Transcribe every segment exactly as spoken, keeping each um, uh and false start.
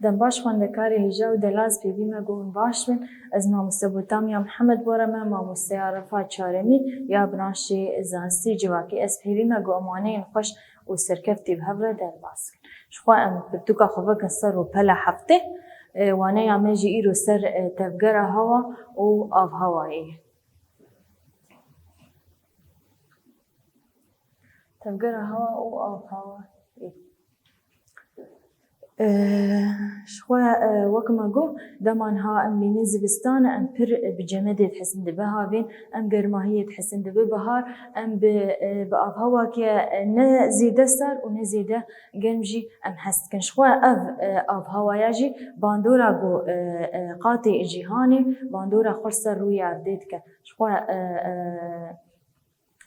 Dem baş xwendekarê hêja û delal, ez pêvî me ku hûn baş bin. Ez mamoste Botamya Mihemed Bora me, mamosteya refa çaremî ya branşê zanistî civakî. Ez pêvî me ku em waneyên xweş û serkeftî bi hev re derbas kin. Ji xwe em pirtûka xwe vekin ser rûpela heftê. E, waneya me jî îro ser, e, tevgera hewa û avhewayê ye. Tevgera hewa û avhewa. E, ji xwe, e, wek me got, dema niha em bînin zivistan e, em pir, e, bi cemedê dihesin dibe havîn, em germahiyê dihesin dibe bihar, em bi, e, bi avhewake, e, ne zêde sar û ne zêde germ jî em hez dikin. Ji xwe ev, e, avhewaya jî bandora ku, e, e, qatê cîhanê bandora xwe li ser rûyê erdê dike. Ji xwe, e, e,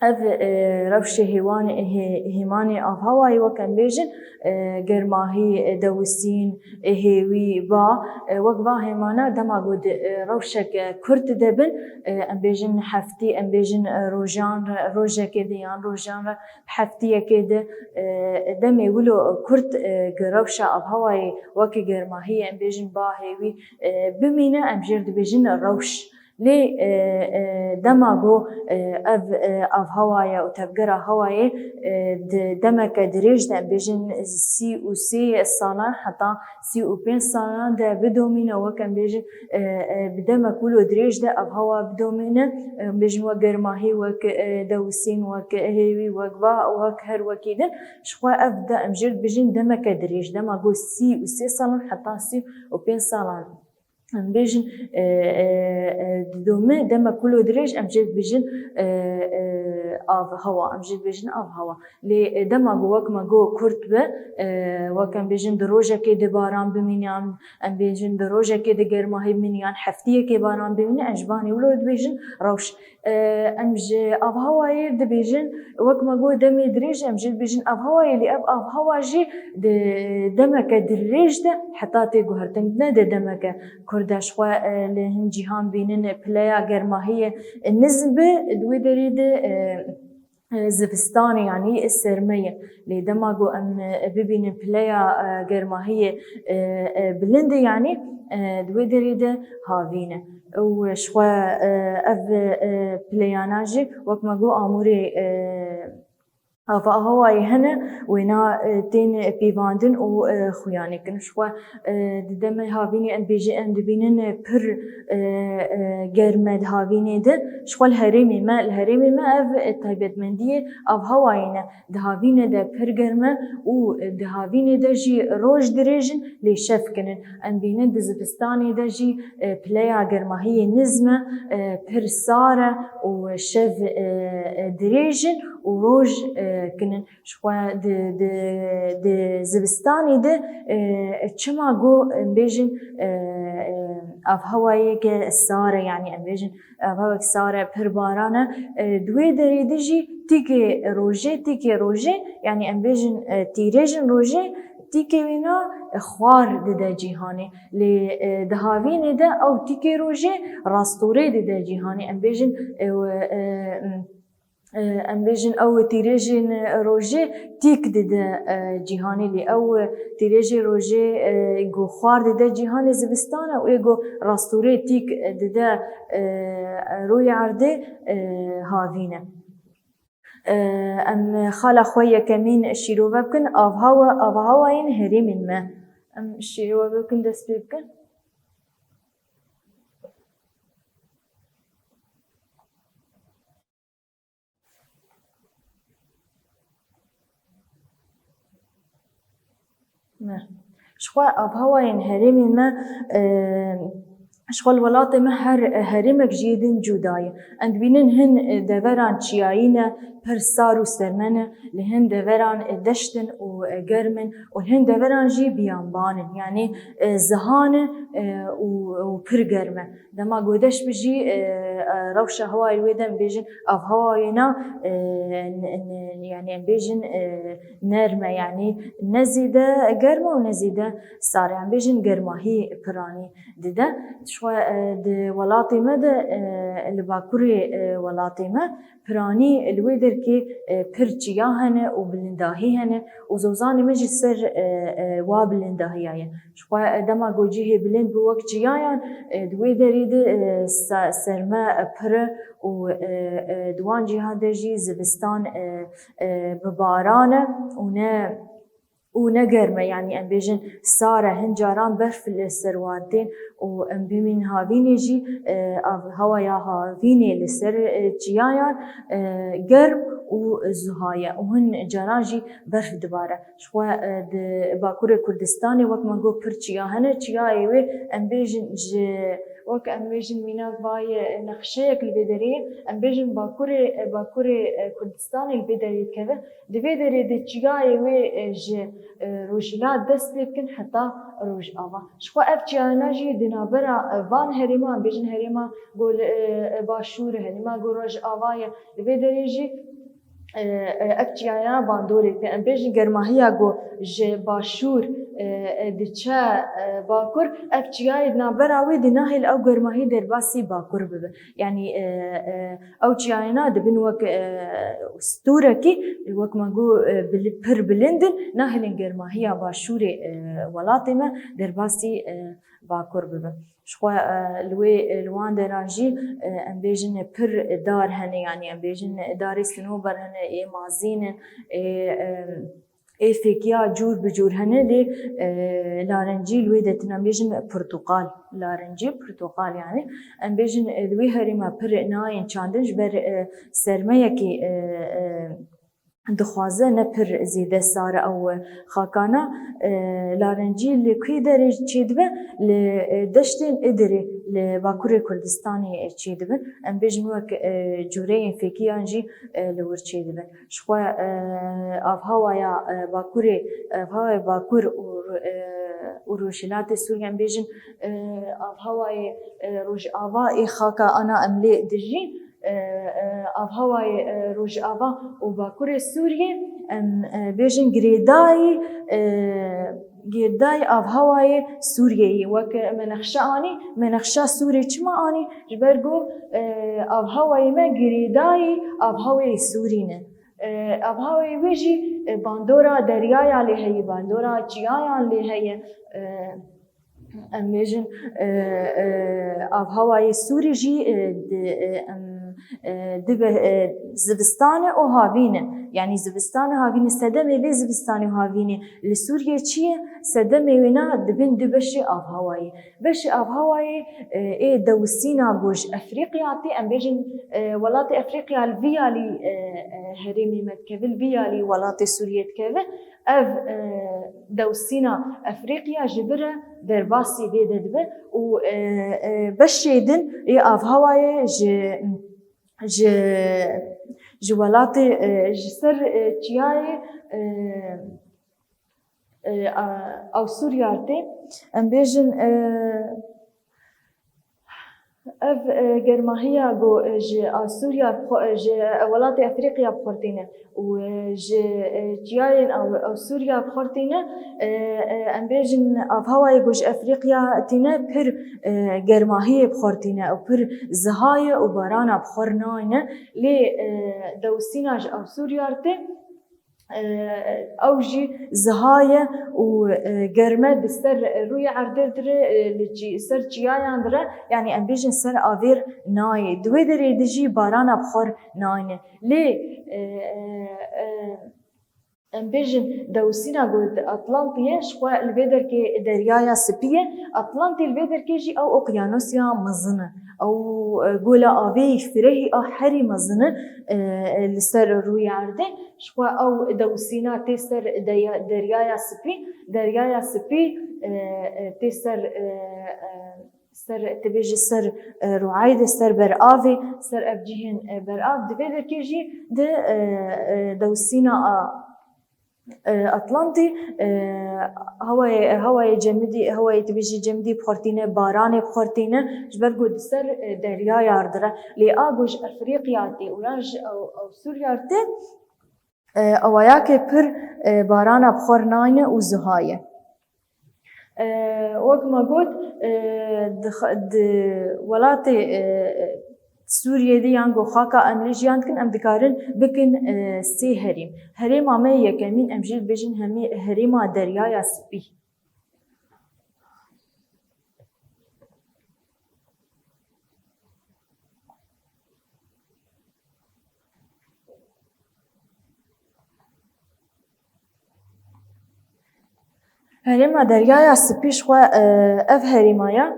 ev, e, rewşê hêwanê, hê-, hêmanê avhewayê wek em bêjin, e, germahî, e, dewisîn, e, hêwî, ba, e, wek va hêmana dema ku di, e, rewşek, e, kurt de bin, e, em bêjin heftî, em bêjin, e, rojan re, rojekê di yan rojan re, heftiyekê di, e, demê wilo kurt, e, ku rewşa avhewayê wekî germahiyê, em bêjin ba hêwî, e, bimîne, em jê re dibêjin rewş. Lê, e, e, dema ku, e, ev, e, avhewaya û tevgera hewayê, e, di demeke dirêj de, em bêjin sî û sê salan heta sî û pênc salan de bidomîne, wek em bêjin, e, e, bi demek wilo dirêj de avhewa bidomîne, e, em bêjin wek germahî, wek, e, dewisîn, wek hêwî, wek va, wek her wekî din. Ji xwe ev de em jê dibêjin demeke dirêj, dema ku sî û sê salan heta sî û pênc salan. Em bêjin, e, e, e, didome, demek wilo dirêj, em jê dibêjin, e, e, avhewa, em jê dibêjin avhewa. Lê, e, dema ku wek me got kurt be, e, wek em bêjin di rojekê de baran bimîne, em, em bêjin di rojekê de germahî bimîne, yan heftiyekê baran bimîne, em ji banê wilo dibêjin rewş. E, em ji avhewayê dibêjin, wek me got demê dirêj, em jê dibêjin avhewayê, lê ev avhewa jî di demeke dirêj de heta tê guhertin, ne di demeke kurt de. Ji xwe, e, li hin cîhan bînin pileya germahiyê niz be, di wê derê de, e, e, zivistanê, yanî serme ye. Lê dema ku em, e, bibînin pileya, e, germahiyê, e, e, bilind e, yanî, e, di wê derê de havîn e. Û ji xwe, e, ev, e, pileyana jî wek me got amûrê, e, avhewayê hene, wêna, e, tên pîvandin û, e, xuyanê kin. Ji xwe, e, di demê havînê em bêjin, em dibînin, e, pir, e, e, germ e di havînê de. Ji xwe li herêmê me, li herêmê me ev, e, taybetmendiyê avhewayê ne. Di havînê de pir germ e û di havînê de jî roj dirêj in, lê şev kin in. Em bînin di zivistanê de jî, e, pileya germahiyê nizm e, e, pir sar e û şev, e, e, dirêj in û roj, e, kin in. Ji xwe di, di, di zivistanê de, e, çima got, em bêjin, e, e, avhewayeke sar e, yanî em bêjin, ev hewek sar e, pir baran e. E, di wê derê de jî tîkê rojê, tîkê rojê, yanî em bêjin, e, tîrêjin rojê, tîkê wêna, e, xwar dide cîhanê. Lê, e, di havînê de ew tîkê rojê rastûrê dide cîhanê. Em bêjin, e, e, e, em bêjin ew tîrêjên rojê tîk dide, e, cîhanê, lê ew tîrêjê rojê, e, ku xwar dide cîhanê zivistan e û ê ku rastûrê tîk dide, e, rûyê erdê, e, havîn e. E, em xala xwe yekemîn şîrove bikin, avhewa, avhewayên herêmên me. Em şîrove bikin, dest pê bikin. Ne. Ji xwe avhewayên herêmên me, e, ji xwe li welatê me her herêmek ji yê din cuda ye. Em dibînin hin deveran çiyayî ne, pir sar û serme ne, li hin deveran deşt in û germ in û li hin deveran jî biyanban in, yanî, e, zihan e, e, û, û pir germ e. Dema ku deş bijî, e, e, rewşa hewayê wê de em bêjin, avhewa wêna, e, n-, n-, yanî em bêjin, e, nerm e, yanî ne zêde germ e û ne zêde sar e. Em bêjin germahî piranî dide. Ji xwe, e, di welatê me de, e, li bakurê, e, welatê me piranî li wê derê Kê, e, pir çiya hene û bilindahî hene û zozanê min jî ser, e, e, wa bilindahiya ye. Ji xwe, e, dema ku cihê bilind bi wek çiyayan, e, di wê derê de, e, sa-, serme, e, pir e û, e, e, di wan cîhan de jî zivistan, e, e, bi baran e û ne û ne germ e, yanî em bêjin sar e, hin caran berf li ser wan tên û em bimîn havînê jî, e, av-, hewaya havînê li ser, e, çiyayan, e, germ û zuha ye û hin caran jî berf dibare. Ji xwe, e, di Bakurê Kurdistanê wek me got pir çiya hene, çiyayê wê em bêjin ji, wek em bêjin mînak vayê nexşeyek li vê derê ye, em bêjin Bakurê, e, Bakurê, e, Kurdistanê li vê derê dikeve. Di vê derê de çiyayê wê, e, ji, e, rojhilat dest pê dikin heta rojava. Ji xwe ev çiyayana jî di navbera, e, van herêman, bêjin herêma ku li, e, e, başûr e, herêma ku rojava ye. Di vê derê jî, e, e, ev çiyayana bandorê dikin. Em bêjin germahiya ku ji başûr, e, e, diçe, e, bakur, ev çiyayê di navbera wê de nahêl ew germahî derbasî bakur bibe. Yanî, e, e, Ew çiyayena dibin wek, e, stûrekî, wek me got, e, bili-, pir bilind in, nahêlin germahiya başûrê, e, welatê me derbasî, e, bakur bibin. Ji xwe, e, li wê, e, li wan deran jî, e, em bêjin pir dar hene, yanî em bêjin darê sinober hene, ê mazîn in, ê, e, Ê fêkiya cûr bi cûr hene, lê, e, larencî li wê de tune, em bêjin pirtuqal. Larencî, pirtuqal yanî. Em bêjin, e, li wê herêma pir nayên çandin ji ber, e, sermeyekê, e, e, dixwaze ne pir zêde sar e ew xakana, e, larencî li ku derê çêdibe? Li, e, deştên Idirê, li Bakurê Kurdistanê, e, çêdibin. Em bêjin wek, e, cûreyên fêkiyan jî, e, li wir çêdibin. Ji xwe, e, avhewaya, e, Bakurê, avhewaya Bakur û, e, û Rojhilatê Sûriyê, em bêjin, e, avhewayê, e, Rojava ê xaka ana em lê dijîn, e, e, avhewayê, e, Rojava û Bakurê Sûriyê, em, e, bêjin girêdayî, e, girêdayî avhewayê Sûriyeyê. Wek me nexşe anî, me nexşa Sûrê çima anî? Ji ber ku, e, avhewayê me girêdayî avhewayê Sûrî ne. E, avhewayê wê jî, e, bandora deryaya lê heye, bandora çiyayan lê heye. E, em bêjin, e, e, avhewayê Sûrî jî, e, di, e, em, e, dibe, e, zivistan e û havîn e. Yanî zivistan e, havîn e, sedemê vê zivistanê û havînê li Sûriyê çi ye? Sedemê wêna dibin du beşê avhewayê. Beşê avhewayê, e, ê dewisîna ku ji Efrîqya tê, em bêjin, e, welatê Efrîqya li vî alî, e, e, herêmê me dikeve, li vî alî welatê Sûriyê dikeve. Ev, e, dewisîna Efrîqya ji vir e derbasî vê de dibe û, e, e, beşê din ê avhewayê ji, ji, ji welatê, e, ji ser, e, çiyayê, e, e, a, Awsûrya tê. Em bêjin, e, ev, e, germahiya ku, e, ji Asûrya bi xwe, e, ji, e, welatê Efrîqya bi xwe tîne û, e, ji, e, çiyayên Aw-, Awsûrya bi xwe tîne, e, e, em bêjin avhewayê ku ji Efrîqya tîne pir, e, germahiyê bi xwe tîne û pir ziha ye û barana bi xwe nayne. Lê, e, dewisîna ji Awsûrya tê, e, ew jî ziha ye û, e, germe di ser rûyê erdê dire, e, li çi-, ser çiyayan dire, yanî em bêjin ser avêr nayê. Di wê derê de jî barana bi xwe nayne. Lê, e, e, e, em bêjin dewisîna ku di Atlantî ye, ji xwe li vê derkê Deryaya Spî ye. Atlantî li vê derkê jî ew oqyanusya mezin e. Ew, e, gola avê yî firehî a herî mezin e, e, e, li ser rûyê erdê. Ji xwe ew dewisîna tê ser deya-, Deryaya Spî. Deryaya Spî, e, e, tê ser, e, e, ser, tibêje ser, e, rûayê de, ser beravê, ser ev cihên, e, berav. Di vê derkê jî di, e, e, dewisîna a, e, Atlantî, e, hewayê, hewayê cemidî, hewayê tibêje cemidî bi xwe tîne, baranê bi xwe tîne, ji ber ku di ser, e, deryaya re dire. Lê a ku ji Efrîqya tê û ya ji Ew-, Ewsûrya re tê, e, ewayakê pir, e, barana bi xwe nayne û ziha ye. E, wek me got, e, di x-, di welatê, e, Sûriyê de yan ku xaka em lê jiyan dikin, em dikarin bikin, e, sê herêm. Herêma me yekemîn, em jê dibêjin hemê-, herêma Deryaya Spî. Herêma Deryaya Spî ji xwe, e, ev herêma ya,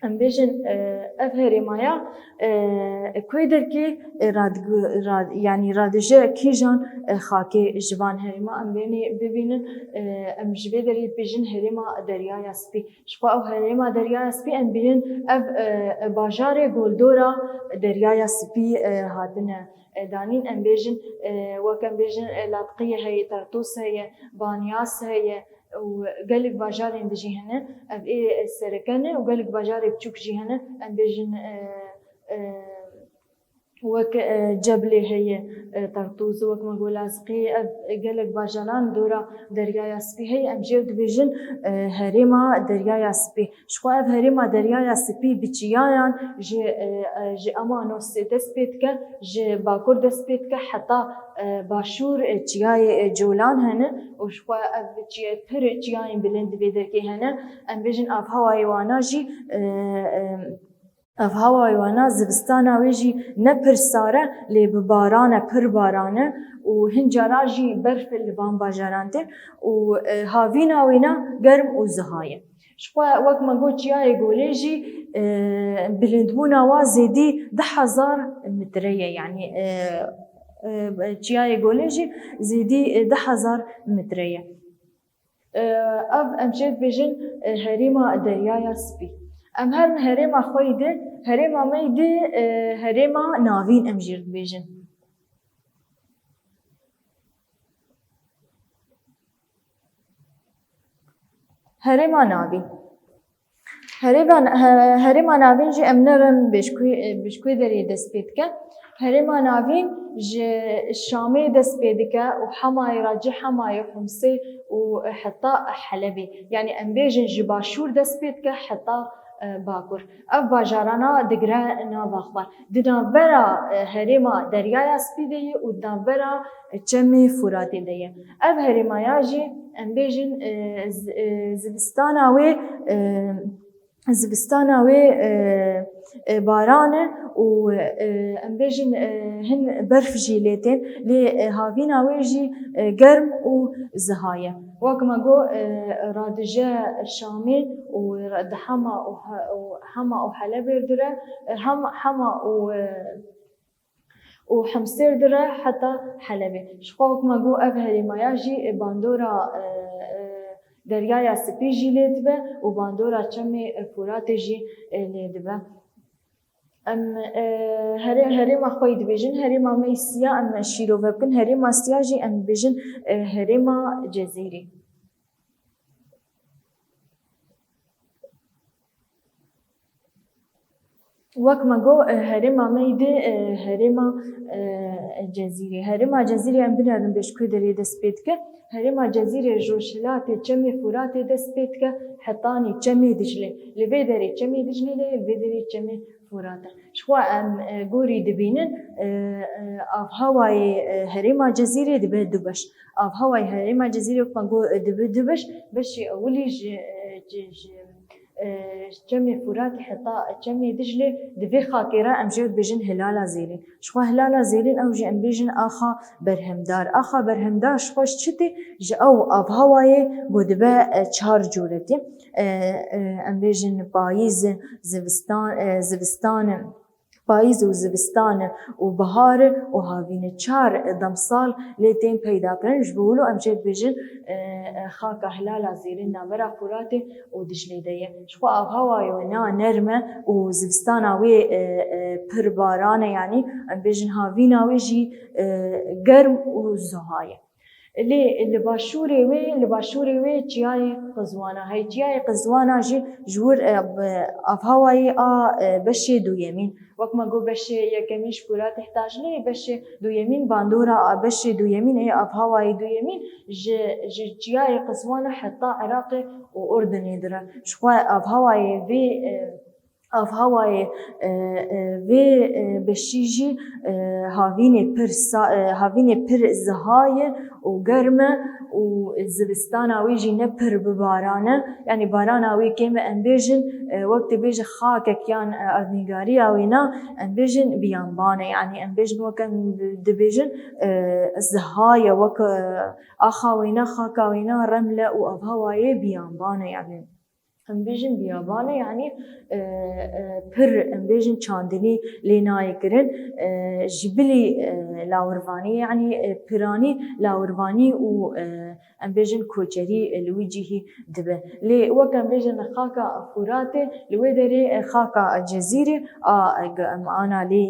em bêjin, e, ev herêma ya, e, ku derkê, e, radigi-, rad-, yanî radije kîjan, e, xakê ji van herêma em bênê bibînin, e, em ji vê derê dibêjin herêma Deryaya Spî. Ji xwe ew herêma Deryaya Spî em bînin ev, e, e, bajarê goldora Deryaya Spî, e, hatine, e, danîn, em bêjin, e, wek em bêjin, e, Latqiyê heye, Tartûs heye, Banyas heye û gelek bajarên di jî hene. Ev ê sereke ne û gelek bajarê biçûk jî hene. Em bêjin, e, e, wek, e, Ceblê heye, e, Tartûs, wek me got Lazqiyê, ev gelek bajaran dora Deryaya Spî heye. Em jê dibêjin, e, herêma Deryaya Spî. Ji xwe ev herêma Deryaya Spî bi çiyayan ji, e, e, ji Amanosê dest pê dike, ji bakur dest pê dike heta, e, başûr, e, çiyayê, e, Colan hene û ji xwe ev çiye-, pir çiyayên bilind di vê derkê hene. Em bêjin avhewayê wana jî, e, e, avhewayê wana zivistana wê jî ne pir sar e, lê bi baran e, pir baran e û hin cara jî berf li van bajaran tê û, e, havîna wêna germ û ziha ye. Ji xwe wek me got çiyayê Golê jî, e, bilindbûna wa zêdî du hezar metre ye, yanî, e, e, çiyayê Golê jî zêdî, e, du hezar metre ye. E, ev em jê dibêjin, e, herêma Deryaya Spî. Em herin herêma xwe yî di, herêma me yî di, e, herêma navîn em jê dibêjin. Herêma navîn. Herêma, he-, herêma navîn jî em nerin bêjkuyê, bêjkuyê derê dest pê dike. Herêma navîn ji Şamê dest pê dike û Hemayê re cih Hemayê, Humsê û heta Helebê. Yanî em bêjin ji başûr dest pê dike heta, e, bakur. Ev bajarana digire nava xwe. Di navbera, e, herêma Deryaya Spî de ye û di navbera, e, Çemê Furatê de ye. Ev herêma ya jî em bêjin, e, z-, e, zivistana wê, e, zivistana wê, e, e, baran e û, e, em bêjin, e, hin berf jî lê tên. Lê, e, havîna wê jî, e, germ û ziha ye. Wek me got, e, radije Şamê û ra-, di Hema û He-, û Hema û Helebê dire, e, Hem-, Hema û, e, û Himsêr dire heta Helebê. Ji xwe wek me got ev herêmaya jî, e, bandora, e, e, Deryaya Spî jî lê dibe û bandora Çemê, e, Furatê jî, e, lê dibe. Em, e, herê-, herêma xwe yî dibêjin, herêma me yî siya em şîrove bikin, herêma siya jî em dibêjin, e, herêma Cezîrê. Wek me got, e, herêma me yî di, e, herêma, e, Cezîrê. Herêma Cezîrê em binerin bêjkuyê derê dest pê dike. Herêma Cezîrê ji rojhilatê Çemê Furatê dest pê dike, hetanî Çemê Diclê. Li vê derê Çemê Diclê de ye, li vê derê Çemê Furat e. Ji xwe em, e, gorî dibînin, e, e, avhewayê, e, herêma Cezîrê dibe du beş. Avhewayê herêma Cezîrê wek me got, e, dibe du beş. Beşê ewilî ji, e, ji, ji, e, Çemê Furatê heta Çemê Diclê di vê xakê re em jê dibêjin Hilala Zêrîn. Ji xwe Hilala Zêrîn ew jî em bêjin axa berhemdar. Axa berhemdar ji xwe ji çi tê? Ji ew avhewayê ku dibe, e, çar coretî. E, e, em bêjin payîz, zivistan, e, zivistan, payîz û zivistan û bihar û havîn. Çar demsal lê tên peyda kirin. Ji bo wilo em jê dibêjin, e, e, xaka Hilala Zêrîn navbera Furatê û Diclê de ye. Ji xwe avhewayê wê na nerm e û zivistana wê, e, e, pir baran e, yanî em bêjin havîna wê jî, e, germ û ziha ye. Lê li başûrê wê, li başûrê wê çiyayê Qizwana heye. Çiyayê Qizwana jî ji wir, e, bi avhewayê a, e, beşê duyemîn. Wek me got beşê yekemîn ji Furatê heta Diclê, beşê duyemîn bandora a beşê duyemîn ê avhewayê duyemîn ji, ji çiyayê Qizwana heta Iraqê û Urdunê dire. Ji xwe avhewayê vê, e, Avhewayê, e, e, vê, e, beşî jî, e, havînê pir sa-, e, havînê pir ziha ye û germ e û zivistana wê jî ne pir bi baran e. Yanî barana wê kêm e, em bêjin, e, wek dibêje xakek yan, e, erdnîgariya wê na, em bêjin biyanban e. Yanî em bêjin wek em dibêjin, e, ziha ye, wek, e, axa wê na, xaka wê na reml e û avhewayê biyanban e. Yanî em bêjin biyaban e, yanî, e, e, pir, em bêjin çandinî lê nayê kirin, e, ji bilî, e, lawirvanî, yanî, e, piranî lawirvanî û, e, em bêjin koçerî, e, li wî cihî dibe. Lê wek em bêjin xaka Furatê, li wê derê, e, xaka Cezîrê, a, e, ge-, em ana lê,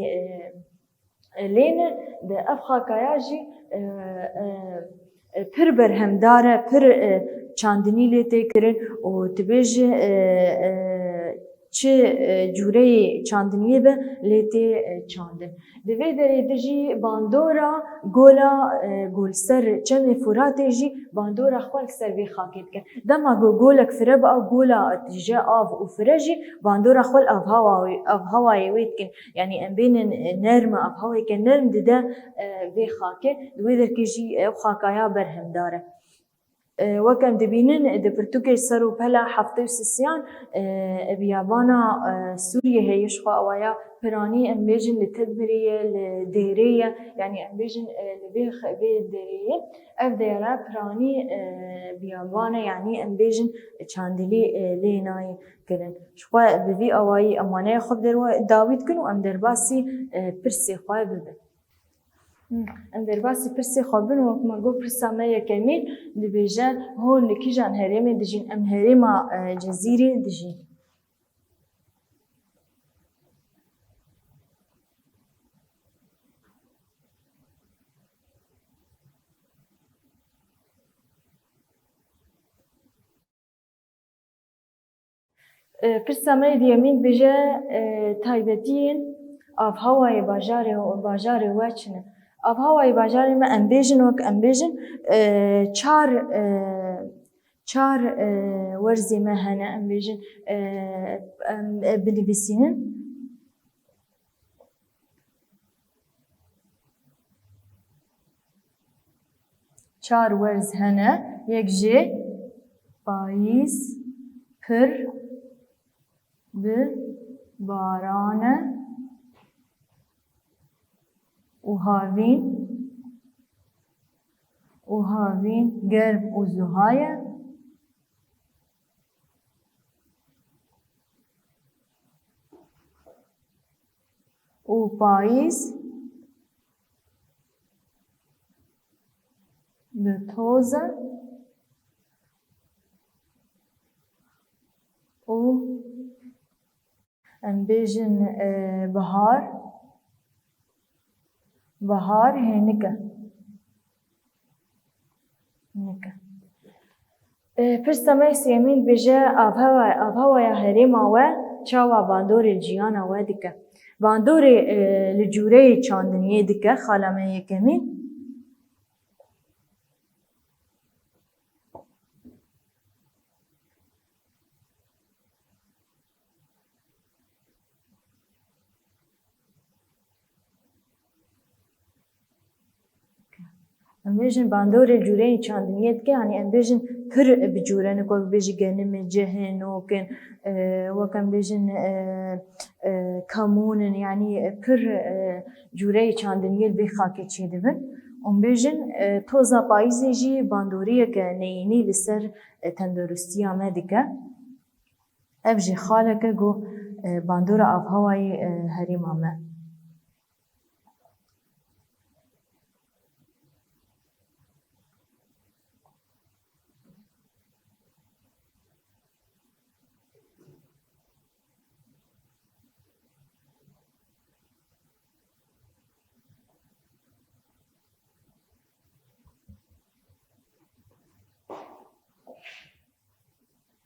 e, lê ne, di ev xakaya jî, e, e, e, pir berhemdar e, pir, e, çandinî lê tê kirin û dibêje, e, e, çi, e, cûreyê çandiniyê be lê tê, e, çandin. Di vê derê de jî bandora gola, e, gol ser çemê Furatê jî bandora xwe li ser vê xakê dikin. Dema ku golek fire be, ew gola tije av û fire jî bandora xwe li avhewa-, avhewayê wê dikin. Yanî em bênin, e, nerm, avhewayeke nerm dide, e, vê xakê. Di wê derkê jî ew xakaya berhemdar e. E, wek em dibînin, di pirtûkê ser û pela heftê û sisiyan, e, biyabana, e, Sûriyê heye, ji xwe awaya piranî em bêjin li Tedmirê ye, li Dêrê ye, yanî em bêjin, e, li vê xe-, vê derê ye. Ev dêre piranî, e, biyaban e, yanî em bêjin çandilî, e, lê nayê kirin. Ji xwe bi vî awayî em waneya xwe bi derwa dawî dikin û em derbasî, e, pirsê xwe bibin. Em derbasî pirsê xwe bin, wek me got, pirsa me yekemîn dibêje, hûn li kîjan herêmê dijîn? Em herêma, e, Cezîrê dijîn. E, pirsa me yê diyemîn dibêje, e, taybetiyên avhewayê bajarê, bajarê we çi ne? Avhewayê bajarê me, em bêjin, wek em bêjin, e, çar, e, çar, e, werzê me hene, em bêjin, e, em, e, binivîsînin. Çar werz hene. Yek jê payîz pir bi baran e û havîn, û havîn germ û zuha ye. Û payîz bi toz e û em bêjin, e, bihar, bihar hênik e. Hênik e. E, pirsa me sêyemîn dibêje, avhewa-, avhewaya herêma we çawa bandorê li jiyana we dike? Bandorê, e, li cûreyê çandiniyê dike, xala me yekemîn. Em bêjin bandorê cûreyên çandiniyê dike, yanî em bêjin pir bi cûre ne, wek bêjî genimê, cihê nokin, e, wek em bêjin, e, e, kemûn in, yanî pir, e, cûreyê çandiniyê li vê xakê çêdibin. Em bêjin, e, toza payîzê jî bandoriyeke neyînî li ser, e, tenduristiya me dike. Ev jî xaleke ku, e, bandora avhewayê, e, herêma me.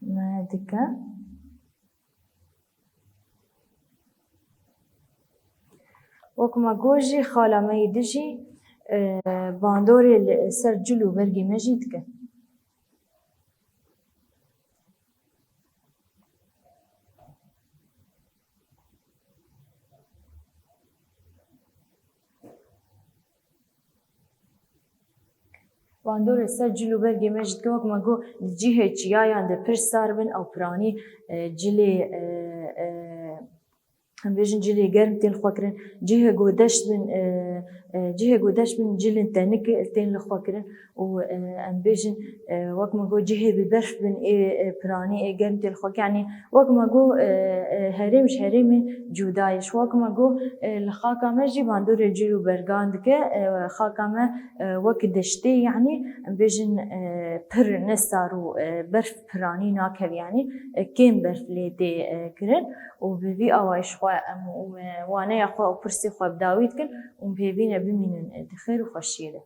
Me dike. Wek me got jî, xala me yê din jî, e, bandorê li ser cil û bergê me jî dike. Bandorê ser cil û bergê me jî dike, wek me got, di cihê çiyayan de pir sar bin, ew piranî, e, cilê, e, e, em bêjin cilê germ tên xwe kirin, cihê ku deşt bin, e, e, cihê ku deşt bin cilên tenik tên li xwe kirin û, e, em bêjin, e, wek me got, cihê bi berf bin ê, e, piranî ê germ tên xwe kirin. Yanî wek me got, e, e, herêm ji herêmê cuda ye. Ji wek me got, e, li xaka me jî bandorê cil û bergan dike, e, xaka me, e, wek deştê, yanî em bêjin, e, pir ne sar û, e, berf piranî nakeve, yanî, e, kêm berf lê tê, e, kirin û bi vî awayî ji xwe em û me waneya xwe û pirsê xwe bi dawî dikin û bi hêvî ne bimînin, e, di xêr û xweşiyê de.